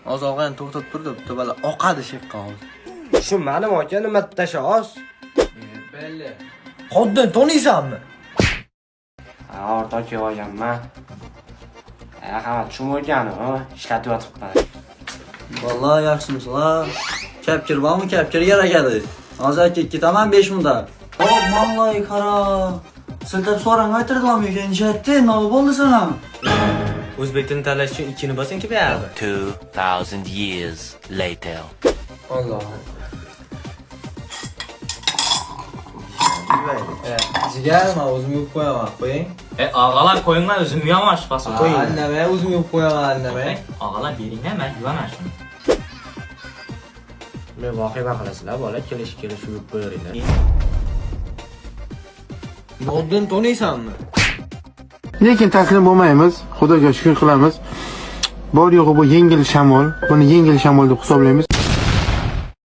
Hozir og'ayni to'xtatib turdi, bitta bola oqadi shekka hozir. Tushunmadim aka, nima tashoz? Belle. Qoddan taniysanmi? Ha, o'rtoq kelib olganman. Hamma tushunmagan, ishlatib yotibman. Vallahi yaxshimisizlar. Kapkir bormi? Kapkir kerak edi. Hozir aka ketaman 5 mingda. Hop, vallahi qara. Siltab so'rang aytirdilarmi ekan, chatdi, nima bo'ldi sana? O'zbek tilini tanlash uchun 2 ni bosing ki berdi. 2000 years later. Alloh. Jigar, men o'zim yuvib qo'yaman, qo'ying. Ağalar qo'yinglar, o'zim yuvaman shu fasl. Annamay o'zim yuvib qo'yaman, annamay. Ağalar beringlar, men yuvaman shuni. Men voqea qilasizlar, bola, kelish kelish yuvib qo'yaringlar. Noddan taniysanmi? Lekin taslim bo'lmaymiz, Xudoga shukr qilamiz. Bor yo'g'i bu yengil shamol, buni yengil shamol deb hisoblaymiz.